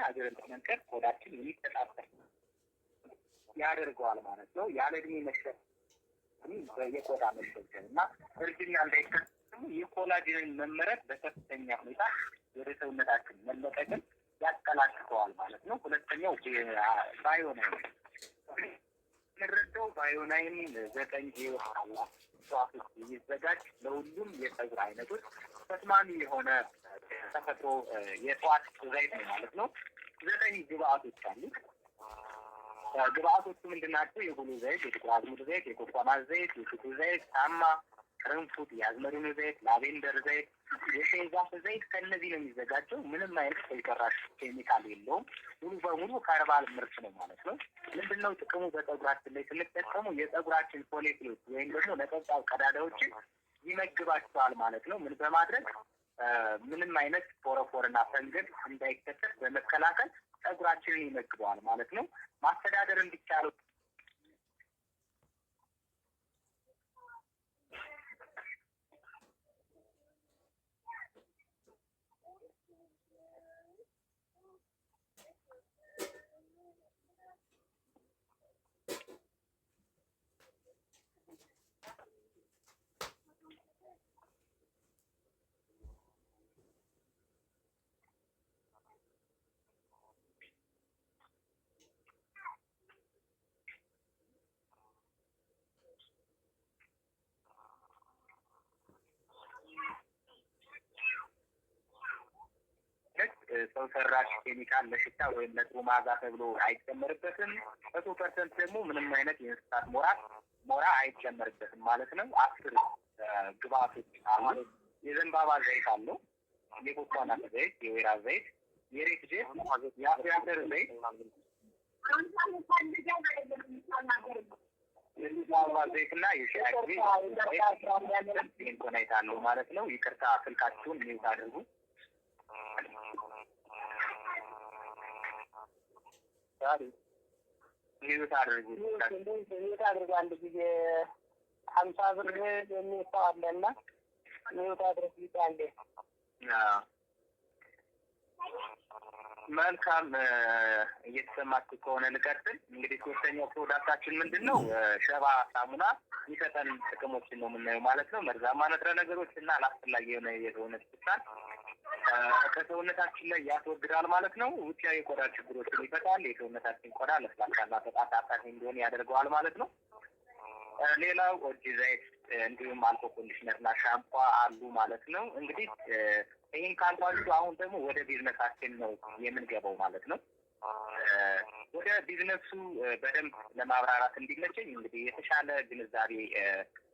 እግርን በመንከር ቆዳችን የሚተጣጠር ያደርገዋል ማለት ነው። ያለ እድሜ የቆዳ መሸብሸብ እና እርጅና እንዳይከሰት የ collagen ን መመረት በከፍተኛ ሁኔታ ወደ ሰውነታችን መለቀቅን ያቀላጥፈዋል ማለት ነው። ሁለተኛው Bionine የምንረዳው Bionine 9 እጽዋቶች የሚዘጋጅ ለሁሉም የፀጉር አይነቶች ተስማሚ የሆነ ተፈጥሮ የእጽዋት ዘይት ነው ማለት ነው። 9 ግብአቶች አሉት። ግብአቶቹ ምንድን ናቸው? የጉሎ ዘይት፣ የጥቁር አዝሙድ ዘይት፣ የኮኮናት ዘይት፣ የሽቱ ዘይት፣ ታማ፣ ቅርንፉድ፣ የአዝመሪኖ ዘይት፣ lavender ዘይት፣ የሻይ ዛፍ ዘይት ከእነዚህ ነው የሚዘጋጀው። ምንም አይነት ሰው ሰራሽ ኬሚካል የለውም። ሙሉ በሙሉ herbal ምርት ነው ማለት ነው። ምንድነው ጥቅሙ? በፀጉራችን ላይ ስንጠቀሙ የፀጉራችን follicle ኦች ወይም ደግሞ ነጠብጣብ ቀዳዳዎችን ይመግባቸዋል ማለት ነው። ምን በማድረግ ምንም አይነት ፎረፎርና ፈንገስ እንዳይከሰት በመከላከል ፀጉራችንን ይመግበዋል ማለት ነው። ማስተዳደር እንዲቻለው ሰው ሰራሽ ኬሚካል ለሽታ ወይም ለጥሩ መዓዛ ተብሎ አይጨመርበትም። 100% ደግሞ ምንም አይነት የእንስሳት ሞራ አይጨመርበትም ማለት ነው። 10 ግብአቶች አሉ። የዘንባባ ዘይት አለው፣ የኮኮናት ዘይት፣ የወይራ ዘይት፣ የሬት ዘይት፣ የአፍሪ አተር ዘይት፣ የዘንባባ ዘይት እና የሻይ ዘይት አለው ማለት ነው። ይቅርታ ስልካችሁን mute አድርጉ። mute አድርጉ። mute አድርጉ። አንድ ጊዜ 50 ብር የሚል ሰው አለና mute አድርጉ። አንዴ መልካም፣ እየተሰማችሁ ከሆነ ልቀጥል። እንግዲህ ሶስተኛው product ኣችን ምንድን ነው? ሸባ ሳሙና የሚሰጠን ጥቅሞችን ነው የምናየው ማለት ነው። መርዛማ ንጥረ ነገሮች እና አላስፈላጊ የሆነ የሰውነት ሽታን ከሰውነታችን ላይ ያስወግዳል ማለት ነው። ውጫዊ የቆዳ ችግሮችን ይፈታል። የሰውነታችን ቆዳ ለስላሳና ተጣጣፊ እንዲሆን ያደርገዋል ማለት ነው። ሌላው ኦጂ ዘይት እንዲሁም አልኮ conditioner እና ሻምፖ አሉ ማለት ነው። እንግዲህ ይህን ካልኳችሁ አሁን ደግሞ ወደ ቢዝነሳችን ነው የምንገባው ማለት ነው። ወደ ቢዝነሱ በደንብ ለማብራራት እንዲመቸኝ እንግዲህ የተሻለ ግንዛቤ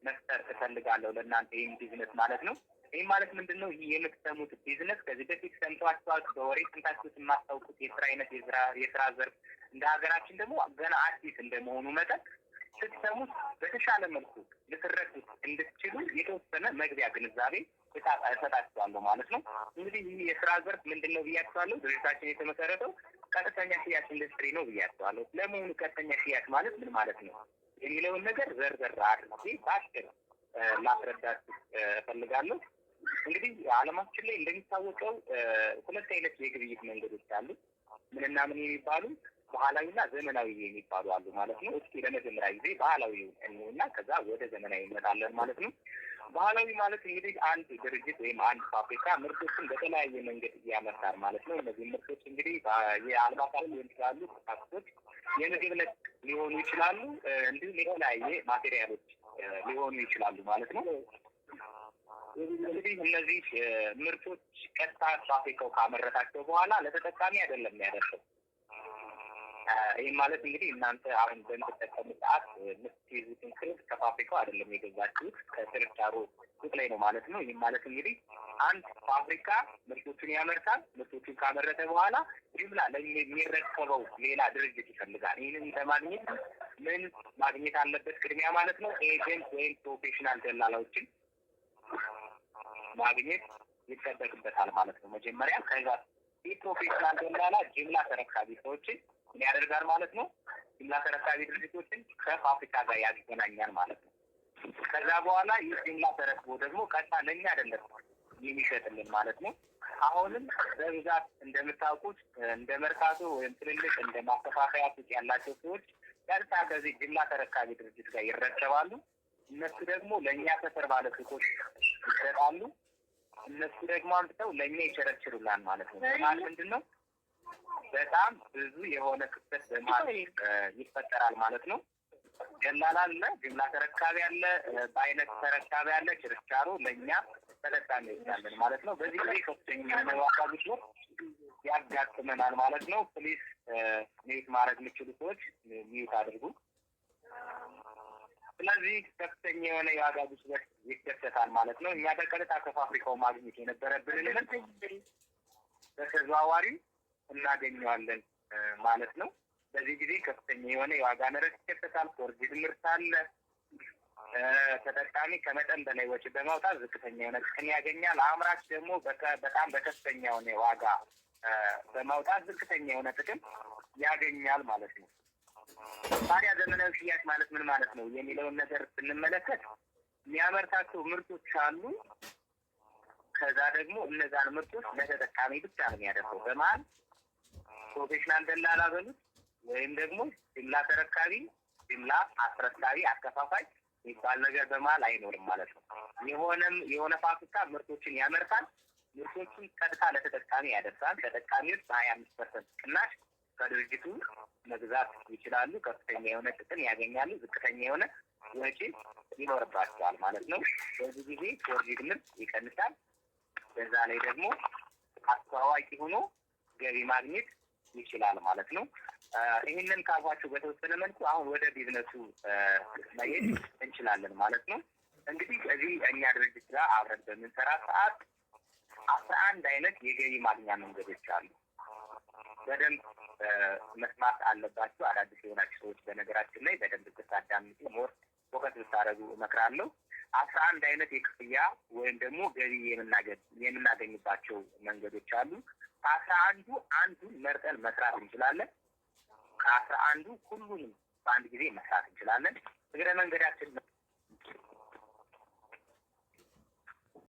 መፍጠር እፈልጋለሁ ለእናንተ ይህን ቢዝነስ ማለት ነው። ይህ ማለት ምንድን ነው? ይህ የምትሰሙት ቢዝነስ ከዚህ በፊት ሰምታችኋል፣ በወሬ ሰምታችሁት የማታውቁት የስራ አይነት፣ የስራ ዘርፍ እንደ ሀገራችን ደግሞ ገና አዲስ እንደመሆኑ መጠን ስትሰሙት በተሻለ መልኩ ልትረዱት እንድትችሉ የተወሰነ መግቢያ ግንዛቤ እሰጣችኋለሁ ማለት ነው። እንግዲህ ይህ የስራ ዘርፍ ምንድን ነው ብያችኋለሁ። ድርጅታችን የተመሰረተው ቀጥተኛ ሽያጭ ኢንዱስትሪ ነው ብያችኋለሁ። ለመሆኑ ቀጥተኛ ሽያጭ ማለት ምን ማለት ነው የሚለውን ነገር ዘርዘር አድርጌ በአጭር ላስረዳችሁ እፈልጋለሁ። እንግዲህ ዓለማችን ላይ እንደሚታወቀው ሁለት አይነት የግብይት መንገዶች አሉ። ምንና ምን የሚባሉ? ባህላዊና ዘመናዊ የሚባሉ አሉ ማለት ነው። እስኪ ለመጀመሪያ ጊዜ ባህላዊ እና ከዛ ወደ ዘመናዊ እንመጣለን ማለት ነው። ባህላዊ ማለት እንግዲህ አንድ ድርጅት ወይም አንድ ፋብሪካ ምርቶችን በተለያየ መንገድ ያመርታል ማለት ነው። እነዚህ ምርቶች እንግዲህ የአልባሳት ሊሆን ይችላሉ፣ ቁሳቁሶች፣ የምግብ ነክ ሊሆኑ ይችላሉ፣ እንዲሁም የተለያየ material ኦች ሊሆኑ ይችላሉ ማለት ነው። እንግዲህ እነዚህ ምርቶች ቀጥታ ፋብሪካው ካመረታቸው በኋላ ለተጠቃሚ አይደለም የሚያደርሰው። ይህ ማለት እንግዲህ እናንተ አሁን በምትጠቀሙ ሰዓት የምትይዙትን ክሬም ከፋብሪካው አይደለም የገዛችሁት፣ ከችርቻሮ ሱቅ ላይ ነው ማለት ነው። ይህም ማለት እንግዲህ አንድ ፋብሪካ ምርቶቹን ያመርታል። ምርቶቹን ካመረተ በኋላ ጅምላ ለሚረከበው ሌላ ድርጅት ይፈልጋል። ይህንን ለማግኘት ምን ማግኘት አለበት ቅድሚያ ማለት ነው? agent ወይም professional ደላላዎችን ማግኘት ይጠበቅበታል ማለት ነው። መጀመሪያ ከዛ ይህ professional ደላላ ጅምላ ተረካቢ ሰዎችን ምን ያደርጋል ማለት ነው? ጅምላ ተረካቢ ድርጅቶችን ከፋብሪካ ጋር ያገናኛል ማለት ነው። ከዛ በኋላ ይህ ጅምላ ተረክቦ ደግሞ ቀጥታ ለእኛ አይደለም የሚሸጥልን ማለት ነው። አሁንም በብዛት እንደምታውቁት እንደ መርካቶ ወይም ትልልቅ እንደ ማከፋፈያ ሱቅ ያላቸው ሰዎች ቀጥታ ከዚህ ጅምላ ተረካቢ ድርጅት ጋር ይረከባሉ። እነሱ ደግሞ ለእኛ ሰፈር ባለ ሱቆች ይሰጣሉ። እነሱ ደግሞ አምጥተው ለእኛ ይቸረችሩላል ማለት ነው። በመሀል ምንድን ነው በጣም ብዙ የሆነ ክፍተት በመሀል ይፈጠራል ማለት ነው። ደላላ አለ፣ ጅምላ ተረካቢ አለ፣ በአይነት ተረካቢ አለ፣ ችርቻሮ ለእኛ ተጠቃሚዎች አለን ማለት ነው። በዚህ ጊዜ ከፍተኛ የሆነ ዋጋ ግሽበት ያጋጥመናል ማለት ነው። Please mute ማድረግ የሚችሉ ሰዎች mute አድርጉ። ስለዚህ ከፍተኛ የሆነ የዋጋ ግሽበት ይከሰታል ማለት ነው። እኛ በቀጥታ ከፋብሪካው ማግኘት የነበረብንን ምርት በተዘዋዋሪ እናገኘዋለን ማለት ነው። በዚህ ጊዜ ከፍተኛ የሆነ የዋጋ ንረት ይከሰታል። Forged ምርት አለ። ተጠቃሚ ከመጠን በላይ ወጪ በማውጣት ዝቅተኛ የሆነ ጥቅም ያገኛል። አምራች ደግሞ በጣም በከፍተኛ የሆነ ዋጋ በማውጣት ዝቅተኛ የሆነ ጥቅም ያገኛል ማለት ነው። ታዲያ ዘመናዊ ሽያጭ ማለት ምን ማለት ነው የሚለውን ነገር ስንመለከት የሚያመርታቸው ምርቶች አሉ። ከዛ ደግሞ እነዛን ምርቶች ለተጠቃሚ ብቻ ነው የሚያደርገው። በመሀል professional ደላላ በሉት ወይም ደግሞ ጅምላ ተረካቢ፣ ጅምላ አስረካቢ፣ አከፋፋይ የሚባል ነገር በመሀል አይኖርም ማለት ነው። የሆነም የሆነ ፋብሪካ ምርቶችን ያመርታል። ምርቶቹን ቀጥታ ለተጠቃሚ ያደርሳል። ተጠቃሚዎች በ25% ቅናሽ ከድርጅቱ መግዛት ይችላሉ። ከፍተኛ የሆነ ጥቅም ያገኛሉ። ዝቅተኛ የሆነ ወጪ ይኖርባቸዋል ማለት ነው። በዚህ ጊዜ forged ምርት ይቀንሳል። በዛ ላይ ደግሞ አስተዋዋቂ ሆኖ ገቢ ማግኘት ይችላል ማለት ነው። ይህንን ካልኳችሁ በተወሰነ መልኩ አሁን ወደ ቢዝነሱ መሄድ እንችላለን ማለት ነው። እንግዲህ እዚህ እኛ ድርጅት ጋር አብረን በምንሰራ ሰዓት 11 አይነት የገቢ ማግኛ መንገዶች አሉ። በደንብ መስማት አለባችሁ። አዳዲስ የሆናችሁ ሰዎች በነገራችን ላይ በደንብ ብታዳምጡ፣ more focus ብታደርጉ እመክራለሁ። 11 አይነት የክፍያ ወይም ደግሞ ገቢ የምናገኝባቸው መንገዶች አሉ። ከ11ዱ አንዱን መርጠን መስራት እንችላለን። ከ11ዱ ሁሉንም በአንድ ጊዜ መስራት እንችላለን። እግረ መንገዳችን